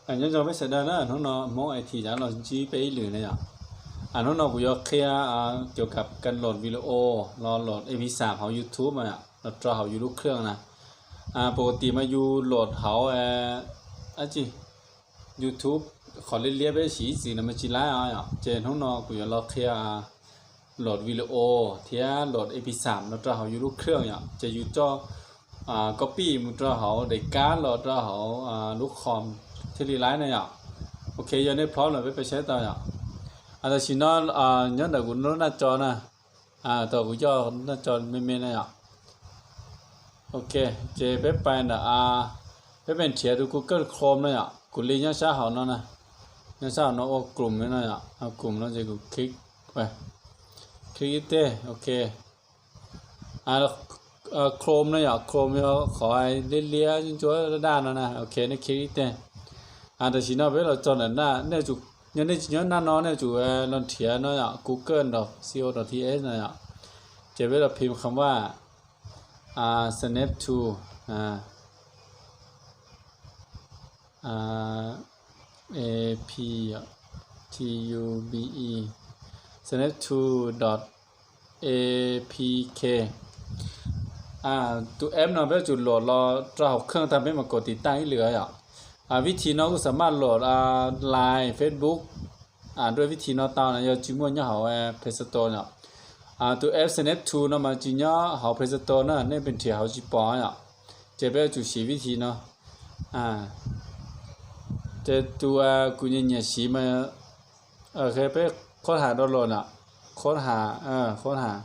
Nyob zoo peb sawv daws na, hnub no Hmoob IT rov los ntsib peb ib lwm na yom. Hnub no kuv yuav qhia cuam kam kas load video los load MP xam hauv YouTube no yom, los rau hauv yus lub khwj na. Pum tim mas yus load hauv dab tsi, YouTube qhov liab liab peb siv ib txwm no mas tsis laib os yom, ces hnub no kuv yuav los qhia load video thiab load MP xam los rau hauv yus lub khwj yom, ces yus coj copy mus rau hauv daim kab los rau hauv lub com thiaj li laib na yom. Ok, yog nej plob lawm peb pais saib tau yom. Tam sim no nyob ntawm kuv lub naj co na, tau kuv coj naj co me me na yom. Ok, ces peb pais ntawm, peb pais nrhiav tus Google Chrome na yom, kuv li nyob sab hauv no na, nyob sab hauv no ua Chrome no yom, Chrome no ces kuv click, click ib teg, ok. Chrome no yom, Chrome yog qhov liab liab ntsuab daj daj no na, ok, nej click ib teg. Tam sim no peb los txog ntawm na, nej, yog nej tsis nyob naj no nej yuav tsum los nrhiav no yom, google dot co dot th no yom, ces peb los phim qhov vaj snap to, ap, tube, snap to dot apk. Tus app no peb yuav tsum load los rau hauv khwj tag peb mam kom tiv tauj ib lwm yom. Vib thim no kuj xam maj load Line, Facebook, dua vib thim no tau na, yog tsis muaj nyob hauv Play Store yom. Tus app snap to no mas tsis nyob hauv Play Store na, nej pem nrhiav hauv tsis pom yom. Ces peb yuav tsum siv vib thim no. Ces tus kuv nyiam nyiam siv mas, peb qhov ham download na, qhov ham, qhov ham.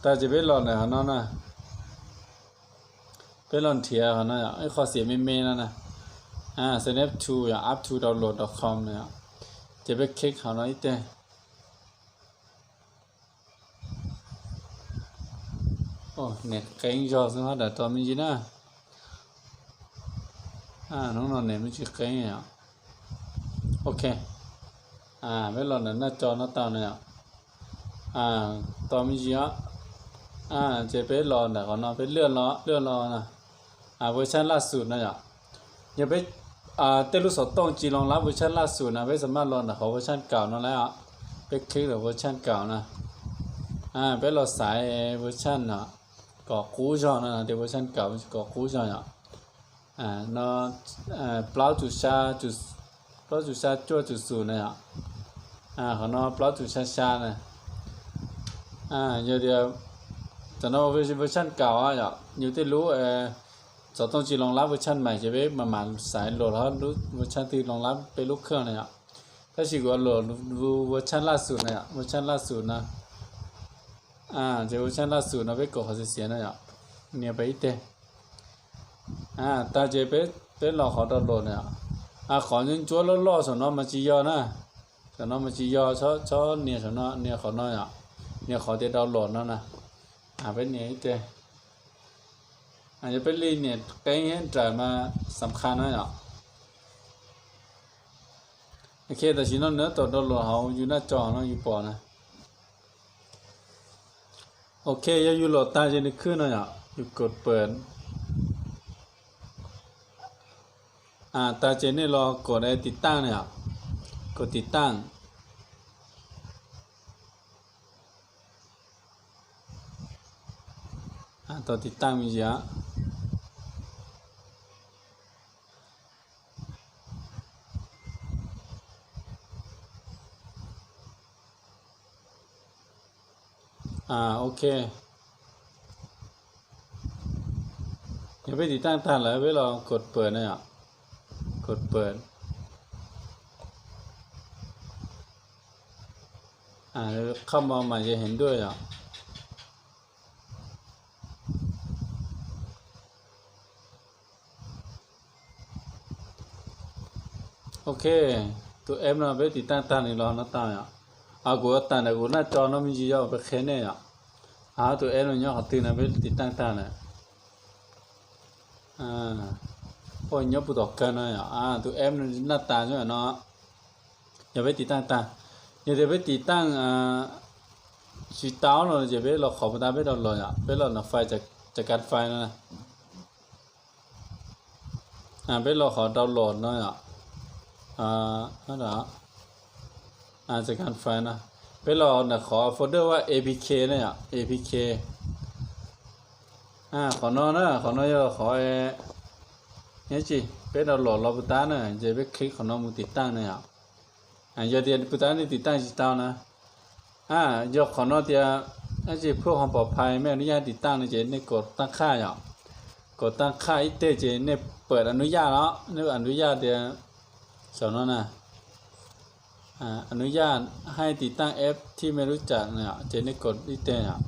Tas ces peb los ntawm hauv no na, peb los nrhiav hauv no ib qho xiam me me no na, snap to yom, app to download dot com na yom. Ces peb click hauv no ib teg. Niam qeeb zog xwb hab, dam to me ntsis na. Hnub no niam me ntsis qeeb yom. Ok, peb los ntawm naj co no tau na yom. To me ntsis os. Ces peb los ntawm qhov no peb lwaj los, lwaj los na, version laj xum no yom. Yog peb tej lub xov tooj tsis loos lab version laj xum na peb xam maj los ntawm qhov version kaum no lawm os. Peb click ntawm version kaum na. Peb los xaiv version no kom qub zog no, tias version kaum kom qub zog yom. No plaub txug xya, plaub txug xya cuaj txug xum na yom. Qhov no plaub txug xya xya na. Yog tias tam no version kaum yom, yus tej lub xov tooj tsis loos lab version mais ces peb mam mam xaiv los hab lub version twg loos lab peb lub khwj na yom. Tab sis kuv los version laj xum na yom, version laj xum na. Ces version laj xum no peb kom qhov xiav xiav na yom, nias pem ib teg. Tas ces peb los qhov download na yom. Qhov ntsuab ntsuab loj loj saum no mas tsis yog na, saum no mas tsis yog, txhob nias saum no, nias qhov no yom, nias qhov tias download no na. Peb nias ib teg. Yog peb li nias qeeb thiab nrawm mas xam qha na yom. Ok, tam sim no nws tab tom download hauv yus naj co no yus pom na. Ok, yog yus los tag ces nws khwb no yom, yus kom pawm. Tas ces nej los kom tiv taaj na yom, kom tiv taaj. Tau tiv taaj me ntsis. Ok, yog peb tiv taaj tag lawm peb los kom pawm na yom, kom pawm. Qhov no mas yog heev dua yom. Ok, tus app no peb tiv taaj tag nws los no tau yom. Kuv tawm ntawm kuv naj co no me ntsis yog peb qhia nej yom. Tus app no nyob qhov twg no peb tiv taaj tag na. Nyob puag tom kawg no yom, tus app no naj tas no. Yog peb tiv taaj tag, yog tias peb tiv taaj tsis tau no ces peb los qhov puag ta peb download yom, peb los ntawm file, cov kab file no. Peb los qhov download no yom. Ntawm no, peb los ntawm qhov folder ua apk na yom, apk. Qhov no na, qhov no yog qhov, peb download los puas tab na, ces peb click qhov no mus tiv taaj na yom. Yog tias puas tab nej tiv taaj tsis tau na, yog qhov no tias dab tsi phwj ho pov phai mej anub yaj tiv taaj no ces nej kom taaj khaj yom. Kom taaj khaj ib teg ces nej pawm anub yaj los, nej anub yaj tias xyov no na, anub yaj hais tiv taaj eb thib mej lub tsam no ces nej kom ib teg yom.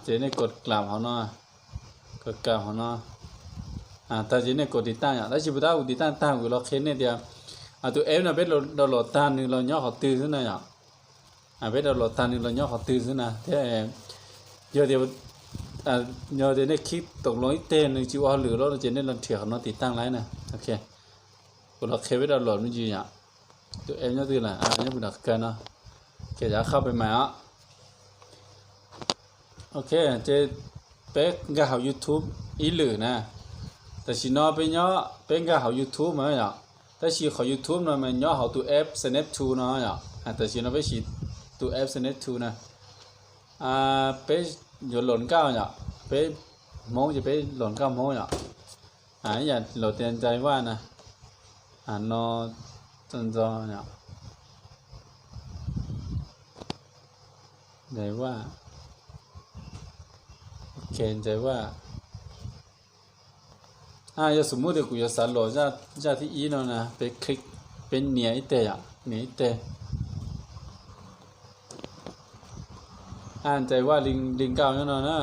Ces nej kom kam hauv no, kom kam hauv no. Tag ces nej kom tiv taaj yom. Tab sis puas tab kuv tiv taaj tag kuv los qhia nej tias tus eb no peb download tag nws los nyob qhov twg xwb na yom. Peb download tag nws los nyob qhov twg xwb na thiab. Yog tias, yog tias nej click toom loo ib teg nws tsis ua hauj lwm los no ces nej los nrhiav qhov no tiv taaj laib na. Ok, kuv los qhia peb download me ntsis yom. Tus eb nyob twg lawm? Nyob puag nram kawg no. Ces yav qhaj pes mas os. Ok, ces peb nkag hauv YouTube ib lwm na. Tam sim no peb nyob, peb nkag hauv YouTube mas yom. Tab sis qhov YouTube no mas nyob hauv tus app Snap Tube no yom. Tam sim no peb siv tus app Snap Tube na. Peb yuav los nkauj yom, peb Hmoob ces peb los nkauj Hmoob yom. Ib yam los tias Ntsais Vaj na, no, txo ntxo yom. Ntsais Vaj, ok, Ntsais Vaj. Yog xum muj tias kuv yuav xav los zaj thib ib no na, peb click, peb nias ib teg yom, nias ib teg. Ntsais Vaj li nkauj nyob no na.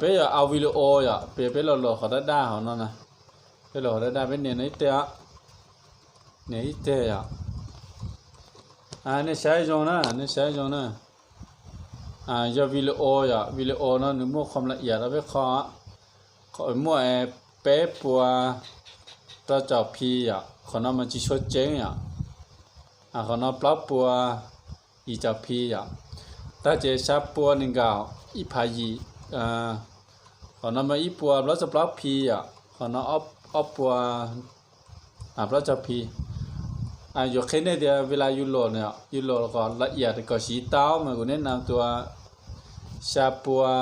Peb yuav ua video yom, peb, peb los los qhov daj daj hauv no na. Peb los qhov daj daj peb nias no ib teg os. Nias ib teg yom. Nej saib zoo na, nej saib zoo na. Yog video yom, video no nws muaj qhov la ias rau peb qhov, muaj peb puas rau caum phi yom, qhov no mas tsis tshua tseeb yom. Qhov no plaub puas yim caum phi yom. Tag ces xya pua nees nkaum ib phav yim, qhov no mas ib puas plaub caug plaub phi yom, qhov no ob puas plaub caug phi. Yuav qhia nej tias vis las yus los, yus los kom la ias kom siv tau mas kuv nej nam tus xya pua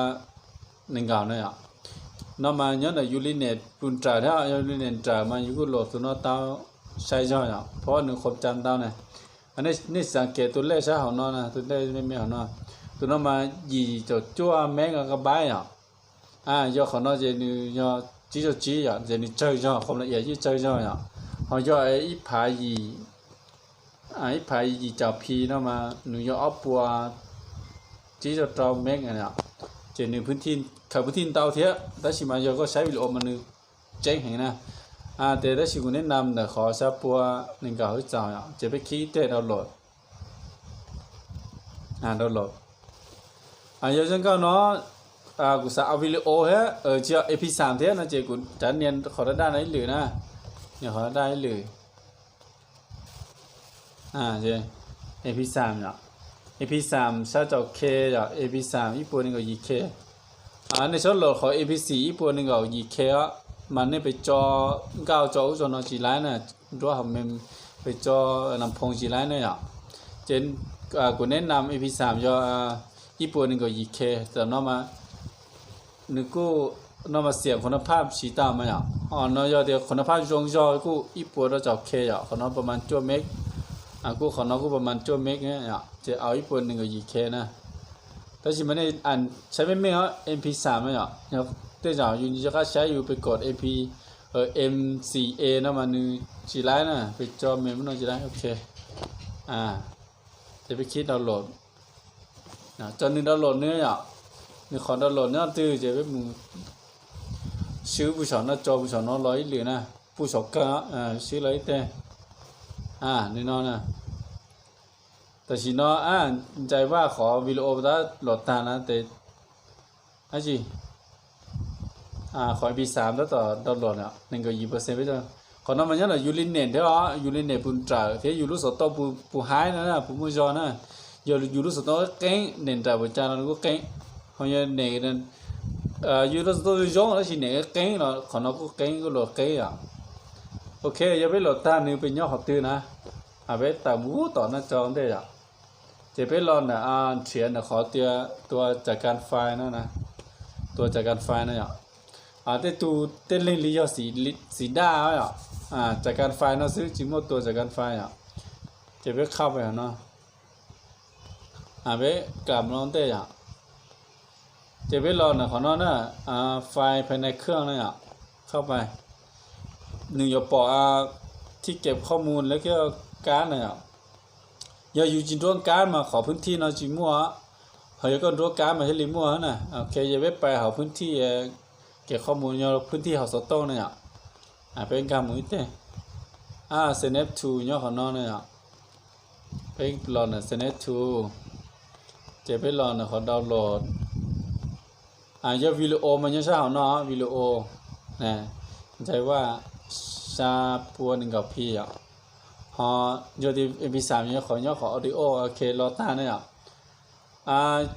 nees nkaum na yom. No mas nyob ntawm yus li nes pus nrawm thiab, yog li nes nrawm mas yus kuj los tus no tau sai zog yom, phab nws qhov cam ntau na. Nej xav kev tus lej sab hauv no, tus lej me me hauv no, tus no mas yim caum cuaj megabyte yom. Yog qhov no ces nws yog tsib caug tsib yom, ces nws tsawg zog, qhov la ias yeej tsawg zog yom. Ho yog ib phav yim, ib phav yim caum phi no mas nws yog ob puas tsib caug rau meg yom. Ces nws khaws phwv thij ntau thiab, tab sis mas yog koj saib video mas nws tseeb heev na. Ces tab sis kuv nej nam ntawm qhov xya pua nees nkaum hwv txaus yom, ces peb khib tej download. Download. Yog zoo nkauj no, kuv xav ua video thiab, tsis yog mp xam thiab no ces kuv cav nias qhov daj daj no ib lwm na. Nias qhov daj daj ib lwm. Mp xam yom, mp xam sab caum K yom, mp xam ib puas nees nkaum yim K. Nej txhob los qhov mp xim ib puas nees nkaum yim K os, mas nej pes tso nkauj tso ub tso no tsis laib na, nruab hauv me pes tso lam phoos tsis laib na yom. Ces kuv nej nam mp xam yog ib puas nees nkaum yim K, tam no mas nws kuj, no mas xiam qhuv na phaj siv tau mas yom. Ho no yog tias qhuv na phaj zoo zog kuj ib puas rau caum K yom, qhov no pas mas cuaj meg, kuj qhov no kuj pas mas cuaj meg yom, ces au ib puas nees nkaum yim K na. Tab sis mas nej saib meej meej os, mp xam no yom, tej zaum yus nco qab saib yus pes kom mp, mc a no mas nws tsis laib na, pes tso me no tsis laib, ok. Ces peb khib download, tso nws download nws yom, nws qhov download nyob twg ces peb mus swb pus saum no, tso pus saum no los ib lwm na, pus saum kawg, swb los ib teg. Nws no na, tam sim no Ntsais Vaj qhov video tab los tag na tes, dab tsi, qhov mp xam tab tom download nees nkaum yim percent peb. Qhov no mas nyob ntawm yus li nes thiab os, yus li nes pus nrawm thiab yus lub xov tooj pus haib na, pus muaj zog na. Yog yus lub xov tooj qeeb, nes nrawm pus cas no nws kuj qeeb. Ho yog nes, yus lub xov tooj zoo zoo tab sis nes qeeb los qhov no kuj qeeb, kuj los qeeb yom. Ok, yog peb los tag nws peb nyob qhov twg na, peb tawm mus tom no tso ntej yom. Ces peb los ntawm nrhiav ntawm qhov tias tua cas kas fais no na, tua cas kas fais no yom. Tej tug tej leeg li yog xim daj yom, cas kas fais no xwb tsis muaj tua cas kas fais yom. Ces peb qhau pais hov no, peb kam no ntej yom. Ces peb los ntawm qhov no na, fais phais nais khwj no yom, qhau pais. Nws yuav pom thij keb qhob mus lawv kiag kab na yom. Yog yus tsis nruab kab mas qhov phwb thij no tsis muaj, ho yog koj nruab kab mas thiaj li muaj na. Ok, yog peb pais hauv phwb thij, keb qhob mus yog phwb thij hauv xov tooj na yom. Peb nkag mus ib teg, Synapse Tool nyob qhov no na yom. Peb los ntawm Synapse Tool, ces peb los ntawm qhov download. Yog video mas nyob sab hauv no, video, Ntxhais Vaj xya pua nees nkaum P yom. Ho yog tias MP xam yog qhov nyob qhov audio, ok, los tag na yom.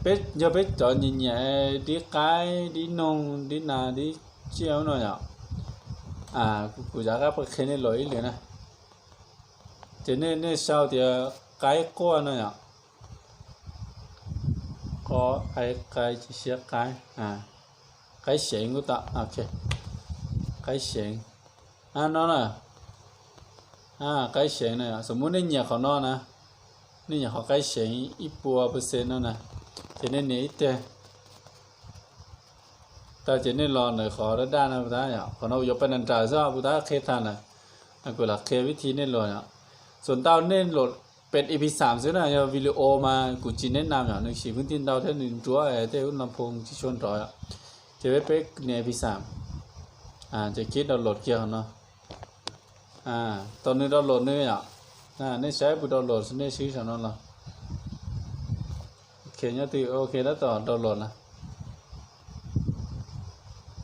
Peb yog peb cov nyiam nyiam dib qaib dib noog dib nas dib tsiaj no yom. Kuv rov qab qhia nej los ib lwm na. Ces nej sau tias qaib quaj no yom. Qo, qaib, qaib, tsis siab qaib, qaib xeev kuj tau, ok, qaib xeev no na, qaib xeev na. Xom muab nej nyiam qhov no na, nej nyiam qhov qaib xeev ib puas percent no na, ces nej nias ib teg. Tas ces nej los ntawm qhov daj daj no puas tab yom, qhov no yuav peb nrawm nrawm xwb puas tab qhia tag lawm. Kuv lam qhia vib thi nej los yom. Xuas ntau nej los pem MP xam xwb na, yog video mas kuv tsis neb nam yom, nws siv phwb thij ntau thiab nws nruab tej lub npoo tsis tshua nrov yom. Ces peb peb nias MP xam, ces kib download kiag qhov no. Tos nws download nws yom. Nej saib puas download nej swb saum no los. Ok, nyob twg ok tab tom download na.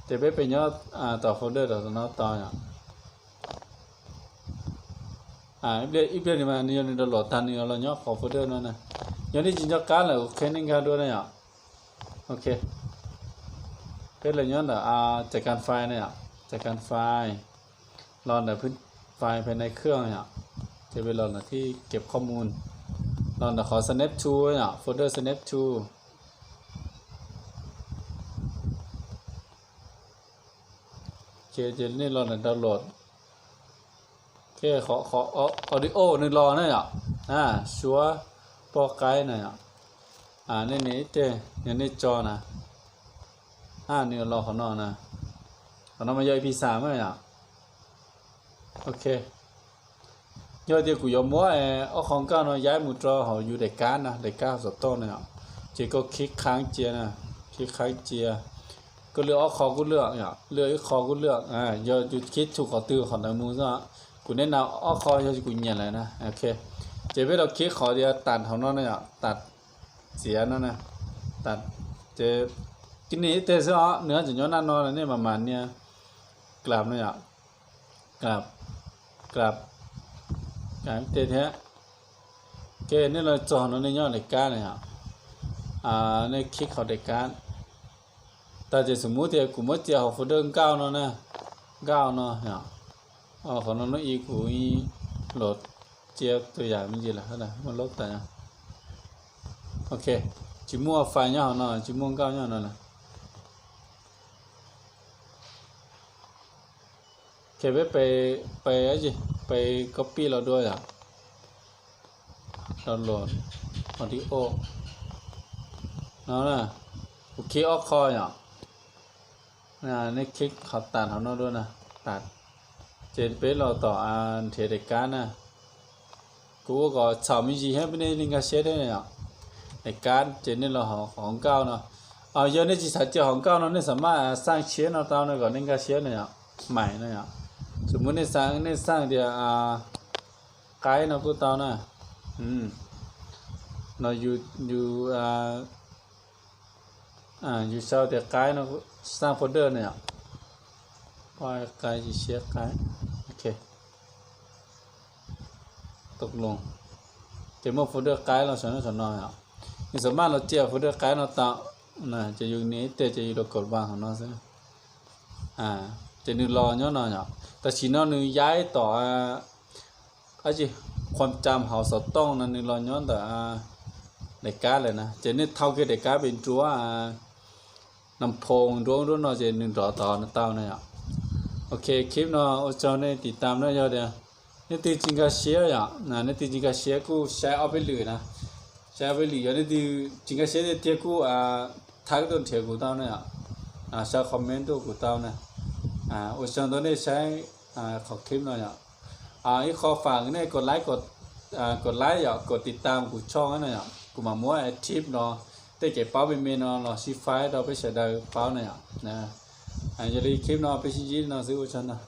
Ces peb pem nyob tom folder tom no tos yom. Ib pliag nws mas nws yog nws download tag nws los nyob qhov folder no na. Yog nej tsis nco qab lawm kuv qhia nej nkag dua na yom. Ok, peb los nyob ntawm cas kas fais na yom, cas kas fais, los ntawm phwb fais phais nais khwj yom. Ces peb los ntawm thij keb qhob mus, los ntawm qhov Synapse Tool yom, folder Synapse Tool. Ces nej los ntawm download, qhov audio nws los na yom, suab poj qaib na yom. Nej nias ib teg, yog nej tso na, nws los qhov no na. Qhov no mas yog MP xam na yom. Ok, yog tias kuv yuav muab ob qho nkauj no yaib mus rau hauv yus daim kab na, daim kab hauv xov tooj na yom, ces koj khib qhaab cia na, khib qhaab cia, koj lwaj ob qho kuj lwaj yom, lwaj ib qho kuj lwaj, yog yus khib txhum qhov twg qhov ntawd mus xwb. Kuv nias ob qho yog kuv nyiam lawm na. Ok, ces peb los khib qhov tias tas hauv no na yom, tas txiav no na, tas, ces nias ib teg xwb os, nws tseem nyob naj no, nej mam mam nias, klab no yom, klab, klab, ib teg thiab. Ok, nej los txog no nej nyob daim kab na yom, nej khib qhov daim kab. Tas ces xum muab tias kuv muab cia hauv folder nkauj no na, nkauj no yom. Qhov no lub i kuv los cia tus yam me ntsis lawm, muab lub tas. Ok, tsis muaj fais nyob hauv no, tsis muaj nkauj nyob hauv no lawm. Ok, peb pe, pe, pe copy los dua yom. Download audio no, kuv khib ob qho yom. Nej khib qhov tas hauv no dua na, tas. Ces peb los tom nrhiav daim kab na. Kuv ua kom txhaum me ntsis thiab peb nej li nkag siab thiab yom. Daim kab ces nej los hauv nkauj no. Yog nej tsis xav cia hauv nkauj no nej xam maj xaj tshiab no tau no kom nej nkag siab na yom. Maim no yom. Xum muab nej xaj, nej xaj tias qaib no kuj tau na. No yus, yus sau tias qaib no, xaj folder na yom. Qaib, tsis siab qaib. Ok, tau los. Ces muaj folder qaib los saum no, saum no yom. Yus xam maj los cia folder qaib no tau. Ces yus nias ib teg ces yus los kom vas hauv no xwb. Ces nws los nyob no yom. Tam sim no nws yaib tom qhuam cam hauv xov tooj no nws los nyob ntawm daim kab lawm na, ces nej thau kiag daim kab pem nruab nam phoo nruab nruab no ces nws nrov tod no tau na yom. Ok, clip no ua tsaug nej tiv tam na, yog tias nej twg tsis nkag siab yom, nej twg tsis nkag siab kuj saib ob peb lwm na, saib ob peb lwm, yog nej twg tsis nkag siab tiag tiag kuj thab tuaj nrhiav kuv tau na yom, sau comment tuaj kuv tau na. Ua tsaug ntau nej saib qhov clip no yom. Ib qho fam nej kom like, kom like yom, kom tiv tam kuv tshooj na yom, kuv mam muab tip no tej kev paub me me no los sib faib rau peb sawv daws paub na yom. Yog li clip no peb sib ntsib no xwb, ua tsaug ntau.